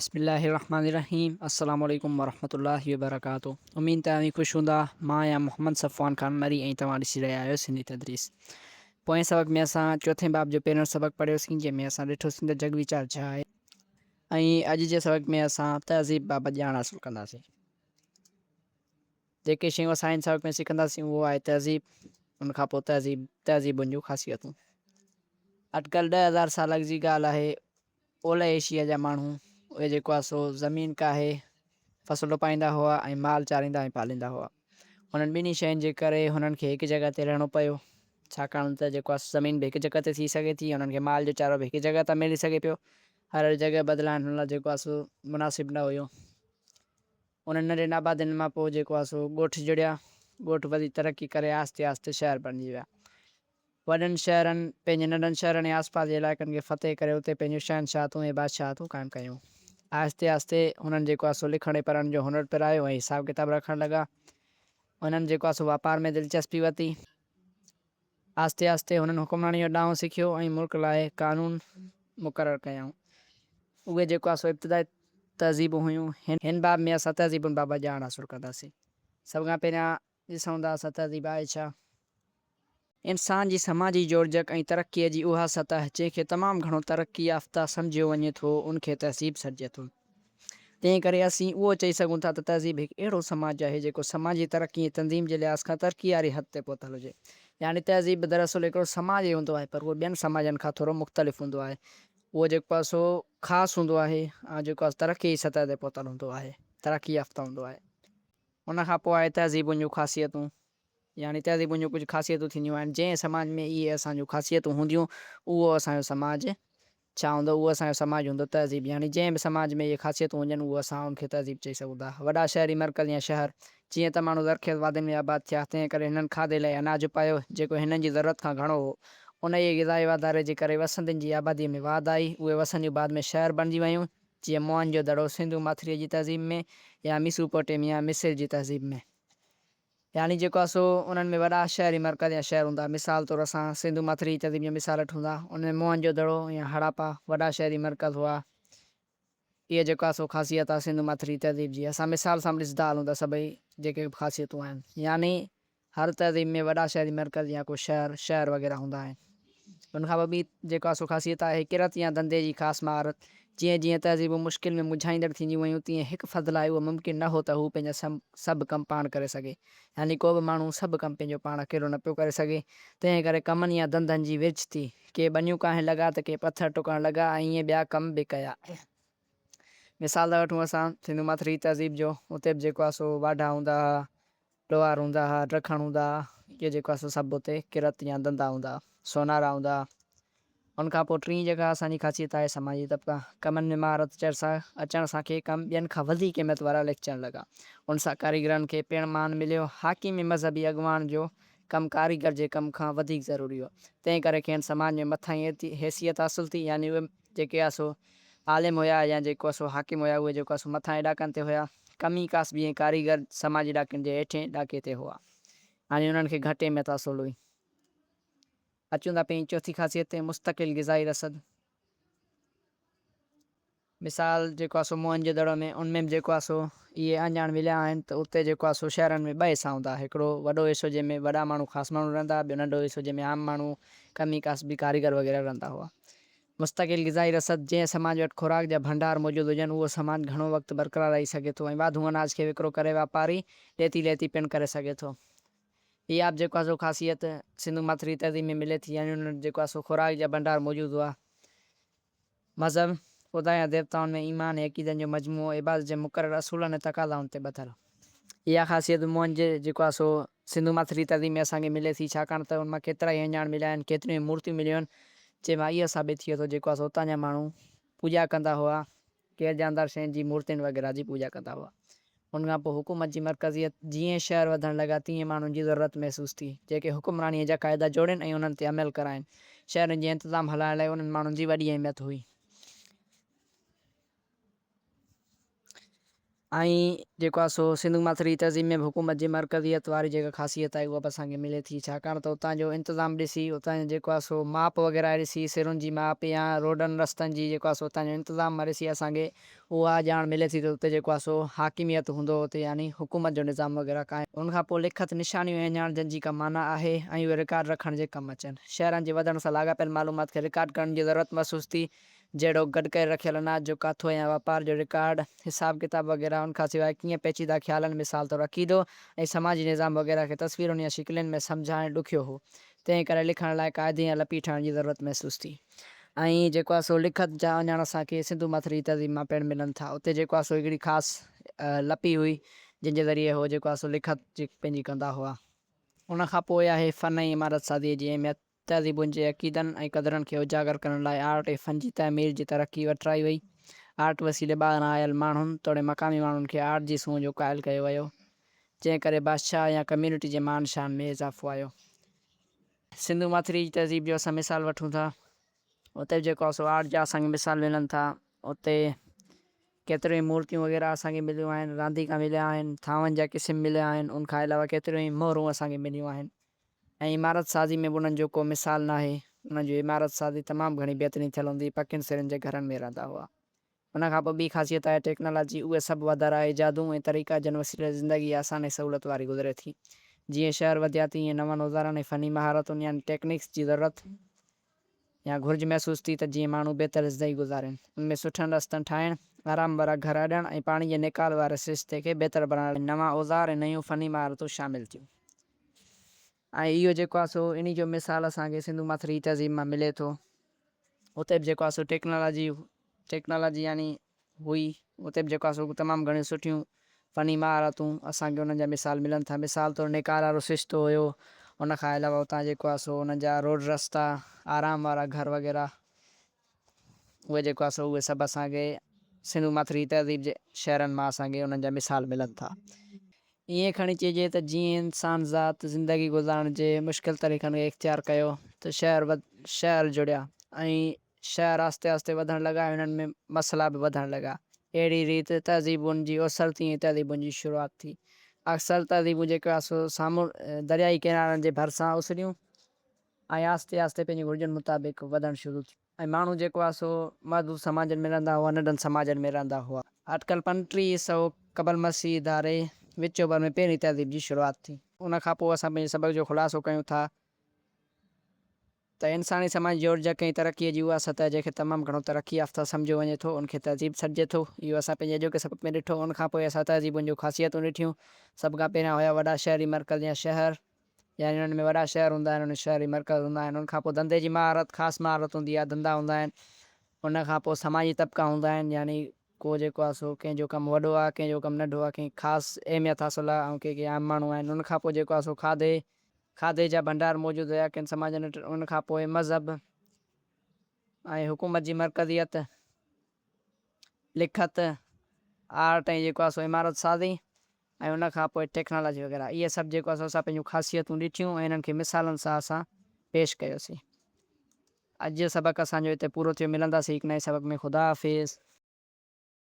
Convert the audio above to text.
بسم الله الرحمن الرحيم السلام عليڪم ورحمة الله وبرڪاته اميد ته اوهين خوش هوندا مان آهيان محمد صفوان خان مري ۽ توهان ڏسي رهيا آهيو سنڌي تدريس پوئين سبق ۾ اسان چوٿين باب جو پهريون سبق پڙهيوسين جنهن ۾ اسان ڏٺوسين ته جڳ ويچار ڇا آهي ۽ اڄ جي سبق ۾ اسان تهذيب بابت ڄاڻ حاصل ڪنداسين جيڪي شيون اسان هن سبق ۾ سکنداسين اهو آهي تهذيب ان کان پوء تهذيب تهذيبن جون خاصيتون اٽڪل 10,000 سال اڳ جي ڳالهه آهي اولهه ايشيا جا ماڻهو اهي جيڪو آهي سو زمين ڪاهي فصل اپائيندا هئا ۽ مال چاريندا ۽ پاليندا هئا. انهن ٻنهي شين جي ڪري هنن کي هڪ جڳهه تي رهڻو پيو. ڇاڪاڻ ته جيڪو آهي سو زمين به هڪ جڳهه تي ٿي سگهي ٿي ۽ انهن کي مال جو چارو به هڪ جڳهه تان ملي سگهي پيو. هر هر جڳهه بدلائڻ هنن لاء جيڪو آهي سو مناسب نه هيو. انهن ننڍين آبادين مان پوء جيڪو آهي سو ڳوٺ جڙيا. ڳوٺ وڌي ترقي ڪري آهستي آهستي شهر بڻجي ويا. وڏن شهرن پنهنجي ننڍن شهرن ۽ آسپاس جي علائقن کي فتح ڪري اتي پنهنجون شهنشاهتون ۽ بادشاهتون قائم ڪيون. آهستي آهستي هنن جيڪو آهي سو لکڻ ۽ پڙهڻ جو هنر پرايو ۽ حساب ڪتاب رکڻ لڳا. هنن جيڪو آهي سو واپار ۾ دلچسپي ورتي. آهستي آهستي هنن حڪمراني جو ڏانء سکيو ۽ ملڪ لاء قانون مقرر ڪيائون. اهي جيڪو آهي سو ابتدائي تهذيبون هيون. هن باب ۾ اسان تهذيبن بابت ڄاڻ حاصل ڪنداسين. سڀ کان پهريان ڏسون ٿا اسان تهذيب آهي ڇا؟ انسان جي سماجي جوڙجڪ ۽ ترقيء جي اها سطح جنهن کي تمام گهڻو ترقي يافته سمجهيو وڃي ٿو ان کي تهذيب سڏجي ٿو. تنهن ڪري اسين اهو چئي سگهون ٿا ته تهذيب هڪ اهڙو سماج آهي جيڪو سماجي ترقي ۽ تنظيم جي لحاظ کان ترقي واري حد تي پهتل هجي. يعني تهذيب به دراصل هڪڙو سماج ئي هوندو آهي پر اهو ٻين سماجن کان ٿورو مختلف هوندو آهي. اهو جيڪو آهي سو خاص هوندو آهي ۽ جيڪو آهي ترقي جي سطح تي پهتل هوندو آهي، ترقي يافته هوندو آهي. ان کان پوء آهي تهذيبن جون خاصيتون يعني تهذيبن جون ڪجهه خاصيتون ٿينديون آهن، جنهن سماج ۾ اهي اسان جون خاصيتون هونديون اهو اسان جو سماج ڇا هوندو؟ اهو اسان جو سماج هوندو تهذيب يعني جنهن به سماج ۾ اهي خاصيتون هجن اهو اسان ان کي تهذيب چئي سگهون ٿا. وڏا شهري مرڪز يا شهر، جيئن ته ماڻهو زرخيز وادين ۾ آباد ٿيا، تنهن ڪري هنن کاڌي لاء اناج اپايو، جيڪو هنن جي ضرورت کان گهڻو هو. انهيء غذائي واڌاري جي ڪري وسندين جي آباديء ۾ واڌ آئي، اهي وسنديون بعد ۾ شهر بڻجي ويون. جيئن موهن جو دڙو سنڌو ماٿريء جي تهذيب ۾ يا ميسوپوٽيميا، مصر، جي تهذيب ۾. يعني جيڪو آهي سو انهن ۾ وڏا شهري مرڪز يا شهر هوندا. مثال طور اسان سنڌو ماٿريء جي تهذيب جو مثال وٺون ٿا. ان ۾ موهن جو دڙو يا هڙاپا وڏا شهري مرڪز هئا. اها جيڪو آهي سو خاصيت آهي سنڌو ماٿريء جي تهذيب جي. اسان مثال سان به ڏسندا هلون ته سڀئي جيڪي به خاصيتون آهن. يعني هر تهذيب ۾ وڏا شهري مرڪز يا ڪو شهر، شهر وغيره هوندا آهن. ان کان پوء ٻي جيڪا سو خاصيت آهي ڪرت يا ڌنڌي جي خاص مهارت. جيئن جيئن تهذيبون مشڪل ۾ منجهائيندڙ ٿينديون ويون تيئن هڪ فرد لاء اهو ممڪن نه هو ته هو پنهنجا سڀ ڪم پاڻ ڪري سگهي. يعني ڪو به ماڻهو سڀ ڪم پنهنجو پاڻ اڪيلو نه پيو ڪري سگهي. تنهن ڪري ڪمن يا ڌنڌن جي ورڇ ٿي. ڪي ٻنيون ڪاهڻ لڳا ته ڪي پٿر ٽڪڻ لڳا ۽ ائين ٻيا ڪم به ڪيا. مثال ٿا وٺون اسان سنڌو ماٿري تهذيب جو اتي به جيڪو آهي سو واڍا هوندا هئا. لوهار هوندا ها، ڊکڻ هوندا ها، اهي جيڪو آهي سو سڀ اتي ڪرت يا ڌنڌا هوندا ها، سونارا هوندا ها. ان کان پوء ٽين جيڪا اسان جي خاصيت آهي سماجي طبقا. ڪمن ۾ مهارت اچڻ سان ڪي ڪم ٻين کان وڌيڪ اهميت وارا ليکجڻ لڳا. ان سان ڪاريگرن کي پڻ مان مليو. حاڪم ۽ مذهبي اڳواڻ جو ڪم ڪاريگر جي ڪم کان وڌيڪ ضروري هو. تنهن ڪري کين سماج ۾ مٿاهين حيثيت حاصل ٿي يعني اهي جيڪي آهي سو عالم هيا يا جيڪو سو حاڪم هيا اهي جيڪو سو مٿان ڏاڪن تي هيا. ڪمي ڪاسبي ۽ ڪاريگر سماجي ڏاڪن جي هيٺين ڏاڪي تي هئا. يعني انهن کي گهٽ اهميت حاصل هئي. اچون ٿا پنهنجي چوٿين خاصيت تي مستقل غذائي رسد. مثال جيڪو آهي سو موهن جي دڙو ۾ ان ۾ به جيڪو آهي سو اهي اهڃاڻ مليا آهن ته اتي جيڪو آهي سو شهرن ۾ ٻه حصا هوندا هئا هڪڙو وڏو حصو جنهن ۾ وڏا ماڻهو خاص ماڻهو رهندا هئا ٻيو ننڍو حصو جنهن ۾ عام ماڻهو ڪمي ڪاسبي ڪاريگر وغيره رهندا هئا. مستقل غذائي رسد، جنهن سماج وٽ خوراڪ جا ڀنڊار موجود هجن، اهو سماج گهڻو وقت برقرار رهي سگهي ٿو ۽ واڌو اناج کي وڪرو ڪري واپاري ڏيتي ليتي پڻ ڪري سگهي ٿو. اها به جيڪو آهي سو خاصيت سنڌو ماٿري تهذيب ۾ ملي ٿي يعني انهن وٽ جيڪو آهي سو خوراڪ جا ڀنڊار موجود هئا. مذهب، خدا يا ديوتائن ۾ ايمان ۽ عقيدن جو مجموعو، عبادت جي مقرر اصولن ۽ تقاضائن تي ٻڌل. اها خاصيت به موهن جي جيڪو آهي سو سنڌو ماٿري تهذيب ۾ اسان کي ملي ٿي، ڇاڪاڻ ته ان مان ڪيترائي اهڃاڻ مليا آهن، ڪيتريون ئي مورتيون مليون آهن، جنهن مان اهو ثابت ٿئي ٿو جيڪو آهي سو اتان جا ماڻهو پوڄا ڪندا هئا، غير جاندار شين جي مورتين وغيره جي پوڄا ڪندا هئا. ان کان پوء حڪومت جي مرڪزيت، جيئن شهر وڌڻ لڳا تيئن ماڻهن جي ضرورت محسوس ٿي، جيڪي حڪمرانيء جا قاعدا جوڙين ۽ انهن تي عمل ڪرائين. شهرن جي انتظام هلائڻ لاء انهن ماڻهن جي وڏي اهميت هئي. ۽ جيڪو آهي سو سنڌو ماٿري تهذيب ۾ به حڪومت جي مرڪزيت واري جيڪا خاصيت آهي اها به اسان کي ملي ٿي ڇاڪاڻ ته اتان جو انتظام ڏسي اتان جو جيڪو آهي سو ماپ وغيره ڏسي سرن جي ماپ يا روڊن رستن جي جيڪو آهي سو اتان جو انتظام ڏسي اسان کي اها ڄاڻ ملي ٿي ته اتي جيڪو آهي سو حاڪميت هوندو هو اتي يعني حڪومت جو نظام وغيره قائم ان کان پوء لکت نشانيون ۽ اهڃاڻ جن جي ڪا معنيٰ آهي ۽ اهي رڪارڊ رکڻ جي ڪم اچن. شهرن جي وڌڻ سان لاڳاپيل معلومات کي رڪارڊ ڪرڻ جي ضرورت محسوس ٿي جهڙوڪ گڏ ڪري رکيل اناج جو ڪاٿو يا واپار جو رڪارڊ، حساب ڪتاب وغيره، ان کان سواء ڪيئن پيچيده خيالن مثال طور عقيدو ۽ سماجي نظام وغيره کي تصويرن يا شڪلين ۾ سمجهائڻ ڏکيو هو، تنهن ڪري لکڻ لاء قاعدي يا لپي ٺاهڻ جي ضرورت محسوس ٿي. ۽ جيڪو آهي سو لکت جا اهڃاڻ اسان کي سنڌو ماٿري تهذيب مان پڻ ملن ٿا. اتي جيڪو آهي سو هڪڙي خاص لپي هئي، جنهن جي ذريعي هو جيڪو آهي سو لکت پنهنجي ڪندا هئا. ان کان پوء آهي فن ۽ عمارت سازيء جي اهميت. تهذيبن جي عقيدن ۽ قدرن کي اجاگر ڪرڻ لاء آرٽ ۽ فن جي تعمير جي ترقي وٺرائي وئي. آرٽ وسيلي ٻاهران آيل ماڻهن توڙي مقامي ماڻهن کي آرٽ جي سونهن جو قائل ڪيو ويو، جنهن ڪري بادشاهه يا ڪميونٽي جي مان شان ۾ اضافو آيو. سنڌو ماٿري جي تهذيب جو اسان مثال وٺون ٿا. اتي به جيڪو آهي سو آرٽ جا اسان کي مثال ملن ٿا. اتي ڪيتريون ئي مورتيون وغيره اسان کي مليون آهن، رانديڪا مليا آهن، ٿانون جا قسم مليا آهن، ان کان علاوه ڪيتريون ئي مهرون اسان کي مليون آهن. ۽ عمارت سازي ۾ به انهن جو ڪو مثال ناهي. انهن جي عمارت سازي تمام گهڻي بهترين ٿيل هوندي هئي، پڪين سرن جي گهرن ۾ رهندا هئا. ان کان پوء ٻي خاصيت آهي ٽيڪنالاجي، اهي سڀ واڌارا، ايجادون ۽ طريقا جن وسيلي زندگي آسان ۽ سهولت واري گذري ٿي. جيئن شهر وڌيا تيئن نون اوزارن ۽ فني مهارتن يعني ٽيڪنڪس جي ضرورت يا گهرج محسوس ٿي ته جيئن ماڻهو بهتر زندگي گذارين. ان ۾ سٺن رستن ٺاهڻ، آرام وارا گهر اڏڻ ۽ پاڻي جي نيڪال واري سرشتي کي بهتر بڻائڻ لاء نوان اوزار ۽ نيون فني مهارتون شامل ٿيون. ۽ اهو جيڪو آهي سو انهي جو مثال اسان کي سنڌو ماٿري تهذيب مان ملي ٿو. اتي به جيڪو آهي سو ٽيڪنالاجي ٽيڪنالاجي يعني هئي اتي به جيڪو آهي سو تمام گهڻيون سٺيون فني مهارتون اسان کي انهن جا مثال ملن ٿا. مثال طور نيڪال وارو سرشتو هيو ان کان علاوه اتان جيڪو آهي سو انهن جا روڊ رستا آرام وارا گهر وغيره اهي جيڪو آهي سو اهي سڀ اسان کي سنڌو ماٿري تهذيب جي شهرن مان اسان کي انهن جا مثال ملن ٿا. ائين کڻي چئجي ته جيئن انسان ذات زندگي گذارڻ جي مشڪل طريقن کي اختيار ڪيو ته شهر شهر جڙيا ۽ شهر آهستي آهستي وڌڻ لڳا ۽ انهن ۾ مسئلا به وڌڻ لڳا. اهڙي ريت تهذيبن جي اوسر ٿي ۽ تهذيبن جي شروعات ٿي. اڪثر تهذيبون جيڪو آهي سو سامونڊ دريائي ڪنارن جي ڀرسان اسريون ۽ آهستي آهستي پنهنجي گهرجن مطابق وڌڻ شروع ٿيون. ۽ ماڻهو جيڪو آهي سو محدود سماجن ۾ رهندا هئا، ننڍن سماجن ۾ رهندا هئا. اٽڪل 35 سئو قبل مسيح ڌاري وچ اوڀر ۾ پهرين تهذيب جي شروعات ٿي. ان کان پوء اسان پنهنجي سبق جو خلاصو ڪيون ٿا ته انساني سماجي جوڙجڪ ۽ ترقيء جي اها سطح جنهن کي تمام گهڻو ترقي يافته سمجهيو وڃي ٿو، ان کي تهذيب سڏجي ٿو. اهو اسان پنهنجي اڄوڪي سبق ۾ ڏٺو. ان کان پوء اسان تهذيبن جون خاصيتون ڏٺيون. سڀ کان پهريان هيا وڏا شهري مرڪز يا شهر. يعني انهن ۾ وڏا شهر هوندا آهن، انهن شهري مرڪز هوندا آهن، ان کان پوء ڌنڌي جي مهارت، خاص مهارت هوندي آهي، ڌنڌا هوندا آهن، ان کان پوء سماجي طبقا هوندا آهن، يعني ڪو جيڪو آهي سو ڪنهن جو ڪم وڏو آهي، ڪنهن جو ڪم ننڍو آهي، ڪنهن کي خاص اهميت حاصل آهي ۽ ڪي ڪي عام ماڻهو آهن، ان کان پوء جيڪو آهي سو کاڌي، کاڌي جا ڀنڊار موجود هيا ڪن سماجن وٽ، ان کان پوء مذهب ۽ حڪومت جي مرڪزيت. لکت، آرٽ ۽ جيڪو آهي سو عمارت سازي ۽ ان کان پوء ٽيڪنالاجي وغيره اهي سڀ جيڪو آهي سو اسان پنهنجون خاصيتون ڏٺيون ۽ انهن کي مثالن سان اسان پيش ڪيوسين. اڄ جو سبق اسان جو هتي پورو ٿيو ملنداسين هڪ نئين سبق ۾ خدا حافظ.